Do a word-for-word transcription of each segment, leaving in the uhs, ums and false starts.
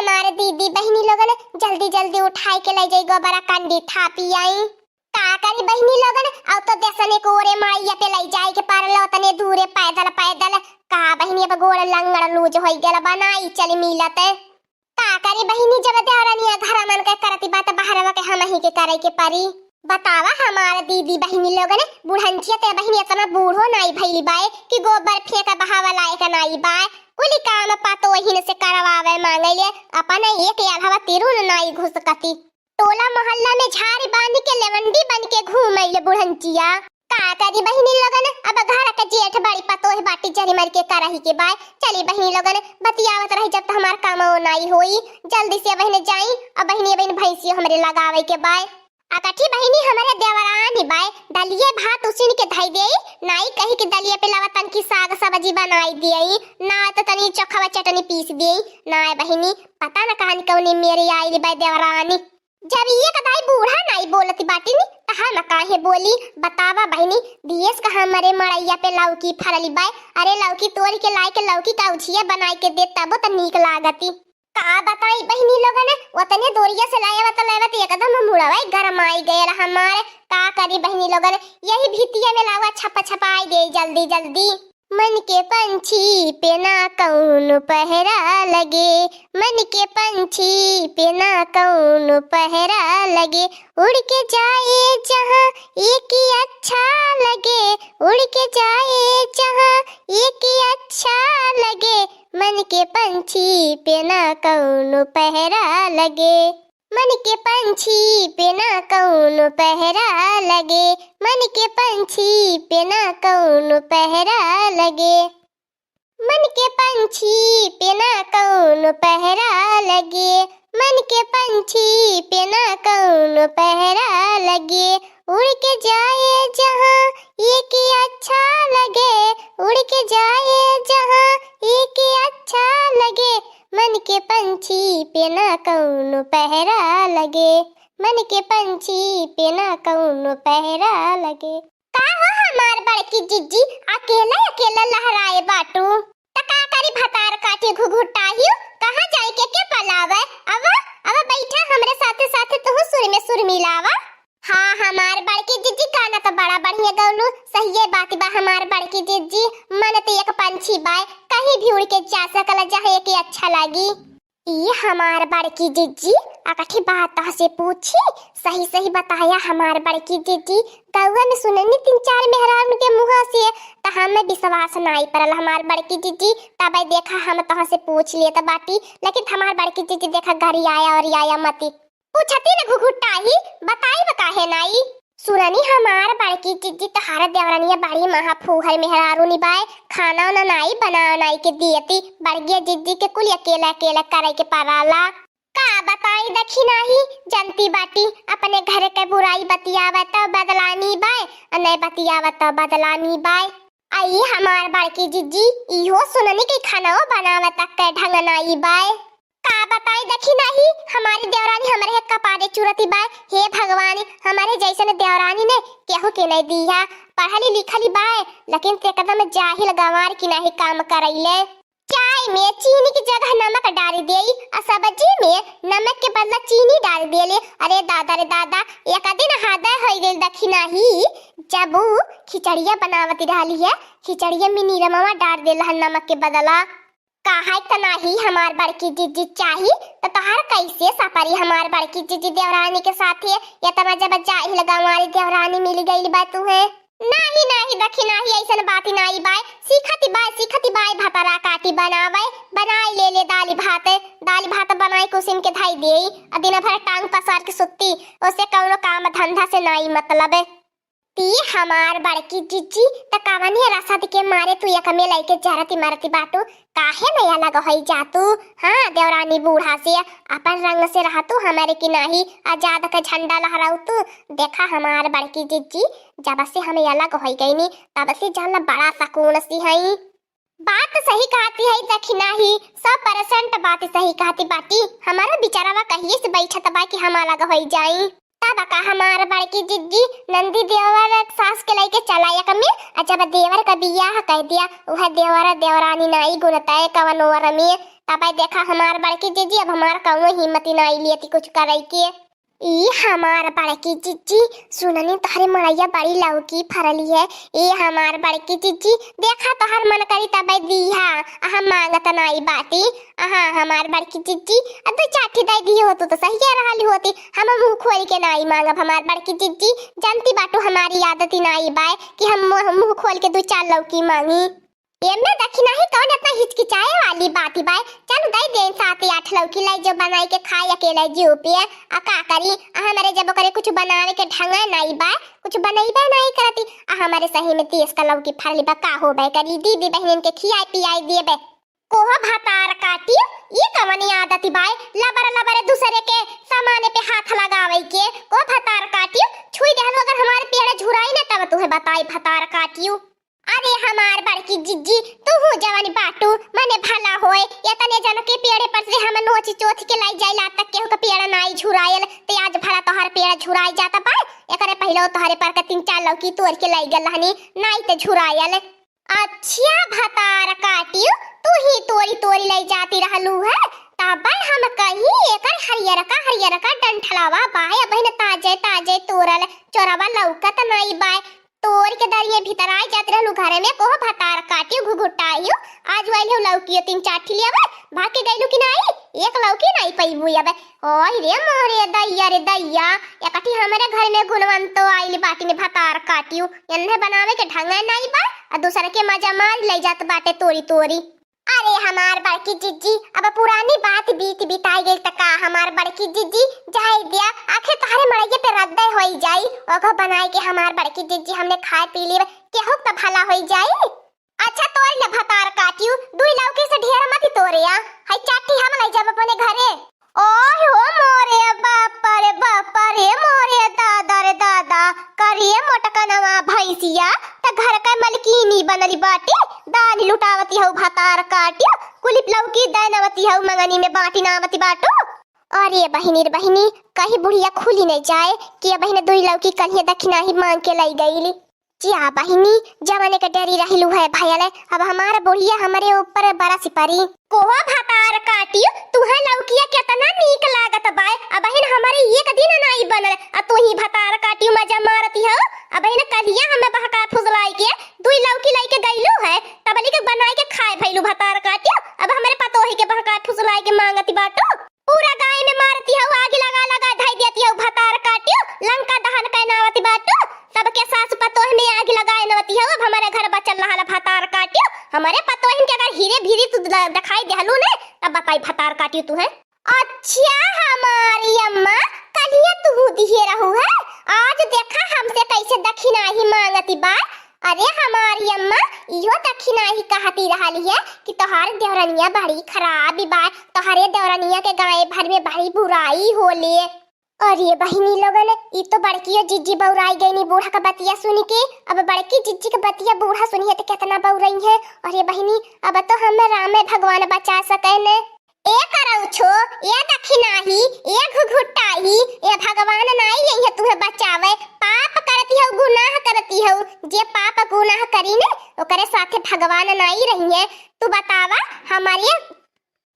हमारे दीदी बहिनी लोगन जल्दी जल्दी उठाए के लै जाई, गोबरा कंडी थापी आई। का करी बहिनी लोगन, अब तो देसने को ओरे मड़ैया पे लै जाए के परल, ओतने दूरे पैदल पैदल। का बहिनी, अब गोड़ लंगड़ लूज होइ गल बा, नाई चली मिलत। का करी बहिनी, जब देवरनिया घर मन के करती बात, बहरवा के हमही के करे के परी। बतावा हमार दीदी बहिनी लोगन, बुढ़ंचिया ते बहिनी इतना बूढ़ो नाई भइली बाय कि गोबर फेंक बहावा लायक नाई बाय। कुली काम पतोहिन से करवावे मांगैले, अपन एक अल्हवा तिरुन नाई घुसकती। टोला मोहल्ला में झाड़ी बांध के लेवंडी बन के घूमैले बुढ़ंचिया। का करी बहिनी लोगन, अब घर के जेठ बड़ी पतोह बाटी, जरी मर के करही के बाय। चली बहिनी लोगन, बतियावत रही जब त हमार कामो नाई होई। जल्दी से बहिन जाई, अब बहिनी बहिन भैंसियो हमरे लगावे के बाय। अकठी बहिनी हमरे देवरानी बाय, दलिये भात उसिन के धई देई, नाई कही कि दलिये पे लावा तनकी साग सब्जी बनाई देई, ना त तनी चोखवा चटनी पीस देई। ना बहिनी, पता न कहानी कौनी मेरी आइली बाय देवरानी। जब एक दाई बूढ़ा नाई बोलत बाटिन, त हम काहे बोली? बतावा बहिनी, दियस का हमरे मड़ैया पे लौकी फरली बाय। अरे लौकी तोड़ के लाए के लौकी का उछिया बनाए के दे, तबो त नीक लागती। का बताई बहिनी लोगन, ओतने दोरिया से लाए आवत लाए आवत एकदम मुड़वा गरमाई गयल हमार। का करी बहिनी लोगन, यही भितिया में लावा छप छपाई दे जल्दी जल्दी। मन के पंछी पे ना कौन पहरा लगे, मन के पंछी पे ना कौन पहरा लगे, उड़ के जाए जहाँ एक ही अच्छा लगे, उड़ के जाए जहाँ एक ही अच्छा लगे, मन के पंछी पे ना कौन पहरा लगे। मन के पंछी पे ना कौनो पहरा लगे, मन के पंछी पे ना कौनो पहरा लगे, मन के पंछी पे ना कौनो पहरा लगे, मन के पंछी पे ना कौनो पहरा लगे। उड़ के जाए जहाँ एक ही अच्छा लगे, उड़ के जाए जहाँ एक ही अच्छा लगे, मन के पंछी पे ना कौनो पहरा लगे, मन के पंछी पे ना कौनो पहरा लगे। का हो हमार बड़की जिज्जी, अकेला अकेला लहराए बाटू? त का करी भतार काटी घुघुटाहियो, कहाँ जाए के के पलावे? अब, अब बैठा हमरे साथे साथे तू सुर में सुर मिलावा। हाँ, हमार बड़की जिज्जी गाना त बड़ा बढ़िया गौलू। सहिए बात बा हमार बड़की जिज्जी, मन त एक पंछी बाय, कहीं भी उड़ के जा सकला, जहाँ एके अच्छा लागी। ई हमार बड़की जिज्जी, अकठी बात तहसे पूछी, सही सही बताया हमार बड़की जिज्जी, गौवा में सुननी तीन चार मेहरान के मुँह से, त हमें विश्वास नाई परल हमार बड़की जिज्जी, तबे देखा हम तहसे पूछ लेत बाटी, लेकिन हमार बड़की जिज्जी देखा गरियाया और आया मती। पूछती न घुघुटाही, बताइब काहे नाई? सुननी हमार बड़की जिज्जी तोहार देवरनिया बड़ी महा फूहर मेहरारू नी बाय, खाना उना नाई बना नाई के दियती, बड़गिया जिज्जी के कुल अकेला अकेला करे के पराला। का बताई दखिनाही, जनती बाटी अपने घर के बुराई बतियावे त बदलामी बाय, अ नै बतियावे त बदलामी बाय। आई हमार बड़की जिज्जी, इहो सुननी के खाना बनावे तक के ढंग नाई बाय। का बताई दखिनाही, हमारी देवरानी हमरे हे कपारे चुरती बाय। हे भगवान, हमरे जैसन देवरानी ने केहू के नहीं दिया। पढ़ली लिखली बाय, लेकिन ते एकदम जाहिल गंवार की नाही काम करैले। चाय में चीनी की जगह नमक डाल देई, आ सब्जी में नमक के बदला चीनी डाल देले। अरे दादा रे दादा, एक दिन हादय हो गइल दखिनाही, जब ऊ खिचड़िया बनावत रहली है, खिचड़िया में निरमवा डाल देला है नमक के बदला। काहे त नाही हमार बड़की जिज्जी चाही, त तोहार कैसे सपरी हमार बड़की जिज्जी देवरानी के साथे? इतना जब जाहिल गंवारी देवरानी मिल गइल बा तुहे। नाही, नाही, दखिनाही, ऐसन बात नाही बाय। सीखती बाय, सीखती बाय, भतरा काटी बनावे, बनाई ले ले दाली भात, दाली भात बनाई कुसिन के धई देई, आ दिन भर टांग पसार के सुत्ती, ओसे कौनो काम धंधा से नाही मतलब। ती हमार बड़की जिज्जी, त कवने रसद के मारे तू एक में लइके जरती मरती बाटू? काहे नया लग होई जातू? हाँ, देवरानी बूढ़ा से अपन रंग से रहतू, हमरे की नाही आजाद के झंडा लहराऊ तू। देखा हमार बड़की जिज्जी, जब से हम अलग होई गईनी, तब से जान ला बड़ा सकून सी हई। बात सही कहती है दखिनाही, सौ परसेंट बात सही कहती बाटी। हमारा बिचारावा कहिए से बैठत बा कि हम अलग होई जाई। त तब का हमार बड़की जिज्जी नंदी देवर सास के लइके चला एक में, आ जब देवर का बियाह कइ दिया, उहे देवर देवरानी नाई गुनतै कवन ओर में। तब देखा हमार बड़की जिज्जी, अब हमार कउनो हिम्मत नाई लेती कुछ करइ के। ई हमार बड़की जिज्जी, सुननी तोहरे मड़इया बड़ी लौकी फरली है। ए हमार बड़की जिज्जी, देखा तोहर मन करी तबै दीहा, आ हम मांगत नाई बाटी। अहा हमार बड़की जिज्जी, आ दू चार ठी दइ दिहो तू तो सही कह रहली होती, हम मुंह खोल के नाई मांगब हमार बड़की जिज्जी। जानती बाटू हमारी आदत ही नाई बाय कि हम मुंह, मुंह खोल के दू चार लौकी मांगी। एमे दखिनाही कौन इतना हिचकिचाए वाली बात ही बाय? चल दइ दे सात आठ लौकी, लाई जो बनाई के खाए अकेले जीव पे। आ का करी, आ हमरे जब ओकरे कुछ बनावे के ढंगा नाई बाय, कुछ बनइबे नाई करती, आ हमरे सही में तीस का लौकी फरली बा, का होबे करी, दीदी बहनिन के खियाई पियाई देबे। कोह भतार काटी, ई कवनी आदत बाय, लबर लबर दूसरे के सामाने पे हाथ लगावे के। कोह भतार काटी, छुई देहलू अगर हमारे पेड़ झुराई ना तब तुहे बताई भतार काटियो। अरे हमार बड़की जिज्जी, तू हूँ जवन बाटू, मने भला होए, इतने जन के पेड़े पर से हम नोच चोथ के लाई जाइला तक केहू का पेड़ नाई झुरायल, ते आज भला तोहर पेड़ झुराई जाता बा। एकरे पहिले तोहरे पर के तीन चार लौकी तोड़ के लाई गल रहनी, नाई ते झुरायल। अच्छा भतार काटियो, तू ही तोरी तोरी लाई जाती रहलू है, तब हम कहीं एकर हरियरका हरियरका डंठलावा बाय, अबहिन ताजे ताजे तोरल चोरवा लौकत नाई बाय। तोड़ के दरिये भीतर आ जात रहलू घर में, कोह भतार काटियो घुघुटाइयो, आज वाइल हो लौकियो तीन चार ठिलिया बा, भाग के गइलू कि नाई, एक लौकी नाई पइबू अब। ओह रे मोरे दैया रे दैया, एकठी हमरे घर में गुणवंतो आइल बाटिन भतार काटियो, एन्हे बनावे के ढंगा नाई बा, आ दूसर के मजा मार ले जात बाटे तोरी तोरी। अरे हमार बड़की जिज्जी, अब पुरानी बात बीत बिताई गई त का हमार बड़की जिज्जी, जाए दिया, आखिर तोहरे मड़इये पे रद्दे होई जाई, ओघो बनाए के हमार बड़की जिज्जी हमने खाए पी लेब, केहू त भला होई जाई। अच्छा तोड़ ले भतार काटियो, दुई लौकी से ढेर मत तोड़े आ, हई चाटी हम ले जाब अपने घरे। ओह हो मोरे बाप रे बाप रे मोरे दादा रे दादा, करिए मोटकनवा भैंसिया, त घर का मलकिनी बनली बाटी, दानी लुटावती हऊ भतार काटियो, कुलिप लौकी दैनवती हऊ मंगनी में बाटी नावती बाटू। अरे बहिनी रे बहिनी, कहीं बुढ़िया खुली नहीं जाए कि बहिन दुई लौकी कलिए दखिनाही मांग के लाई गईली। जिया बहिनी, जवने के डरी रहिलू है भयले, अब हमार बुढ़िया हमरे ऊपर बरस परी। कोह भतार काटियो, तुहे लौकिया केतना नीक लागत बाय, अबहिन हमरे एक दिन नाई बनल, आ तू ही भतार काटियो मजा मारती हो। अबहिन कलिया हमें बहका फुसलाई के दुई लौकी लइके गइलू है, तबली के बनाई के खाए भइलू भतार काटियो, अब हमरे पतोही के बहका फुसलाई के मांगती बाटू। पूरा गाय में मारती हऊ, आग लगा लगा धई देती हऊ भतार काटियो, लंका दहन कैनावती बाटू, सबके सास पतोह में आग लगाए नवती हऊ। अब हमारे घर बचल रहल भतार काटियो, हमारे पतोहिन के अगर हीरे भीरी तू ल-, दिखाई देहलू ने, तब बताई भतार काटियो तू है। अच्छा हमारी अम्मा, कलिया तू दिहे रहू है, आज देखा हमसे कैसे दखिनाही मांगती बा। अरे हमारी अम्मा, इहो दखिनाही कहती रहली है कि तोहार देवरनिया बड़ी खराब बा, तोहरे देवरनिया के गाँव भर में बड़ी बुराई होले। अरे बहिनी लोगन, ई तो बड़कियो जिज्जी बौराई गईनी बूढ़ा का बतिया सुन के। अब बड़की जिज्जी के बतिया बूढ़ा सुनी है तो कितना बौरई है। अरे बहिनी, अब तो हमें रामे भगवान बचा सके ने। ए करौछो, ए दखिनाही, ए घुघुटाही, ए भगवान नाई यही तुहे बचावे। पाप करती हऊ, गुनाह करती हऊ, जे पाप गुनाह करी ने ओकरे साथे भगवान नाई रही है। तू बतावा, हमारे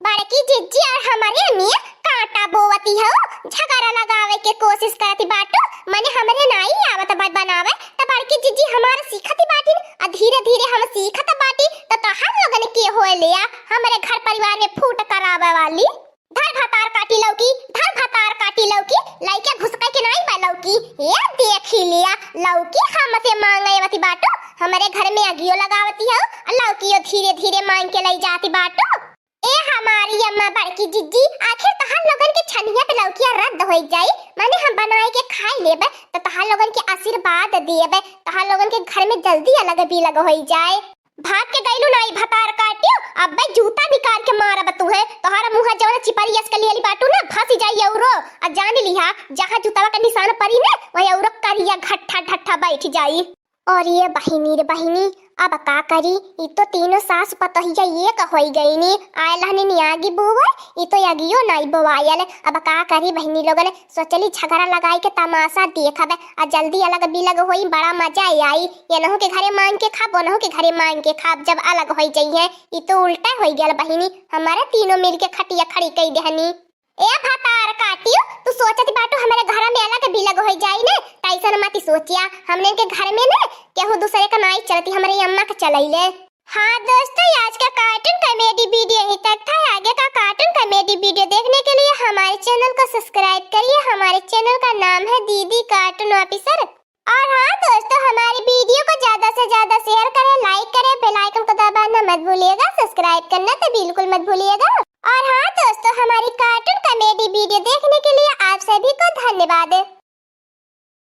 बड़की जिज्जी और हमारे में कांटा बोवती हऊ, झगड़ा लगावे के कोशिश करती बाटू, मने हमरे नाई आवत बा बनावे, त बड़की जिज्जी हमार सीखती बाटिन, आ धीरे धीरे हम सीखत बाटी, त तोहार लोगन के होए ले आ, हमरे घर परिवार में फूट करावे वाली। धर भतार काटी लौकी, धर भतार काटी लौकी, लइके घुसके के नाई बा लौकी, ए देखी लिया, लौकी हमसे मांगे वती बाटू, हमरे घर में अगियो लगावती हऊ, आ लौकियो धीरे धीरे मांग के लई जाती बाटू। ए हमारी अम्मा बड़की जिज्जी, आखिर तोहार लोगन के छनिया पे लौकिया रद्द होई जाई, माने हम बनाए के खाई लेबे, त तोहार लोगन के आशीर्वाद दिएबे, तोहार लोगन के घर में जल्दी अलग बिलग होई जाए। भाग के गइलू नाई भतार काटियो, अब्बे जूता निकाल के मारब तुहे, तोहार मुंह जवन चिपरी अस के लियली बाटू ना, फंस जाई औरो, आ जान लिहा, जहाँ जूतवा के निशान परी ने, वही औरो करिया घट्ठा ढट्ठा बैठ जाई। और ये बहिनी रे बहिनी, अब का करी, ई तो तीनों सास पतोहिया एक होई गईनी। आयल हनी आगी बुवे, ई तो अगियो नाई बुवायल। अब का करी बहिनी लोगन, सोचली झगड़ा लगाई के तमाशा देखब, आ जल्दी अलग बिलग होई, बड़ा मजा आई। एनहू के घरे मांग के खाब, ओनहू के घरे मांग के खाब, जब अलग होई जइहे। ई तो उल्टा होई गयल बहिनी, हमारे तीनों मिल के खटिया खड़ी कई देहनी। ए भतार काटियो, तू सोचत बाटू हमरे घर में अलग बिलग होई जाई ने, तैसन मत सोचिया। हमने के घर में ने केहू दूसरे का नाई चलती, हमरे अम्मा के चलैले। हाँ दोस्तों, आज का कार्टून कॉमेडी वीडियो यहीं तक था। आगे का कार्टून कॉमेडी वीडियो देखने के लिए हमारे चैनल को सब्सक्राइब करिए। हमारे चैनल का नाम है दीदी कार्टून ऑफिसर। और हाँ दोस्तों, हमारी वीडियो को ज्यादा से ज्यादा शेयर करें, लाइक करें, बेल आइकन को दबाना मत भूलिएगा, सब्सक्राइब करना तो बिल्कुल मत भूलिएगा। और हाँ दोस्तों, हमारी कार्टून कॉमेडी वीडियो देखने के लिए आप सभी को धन्यवाद।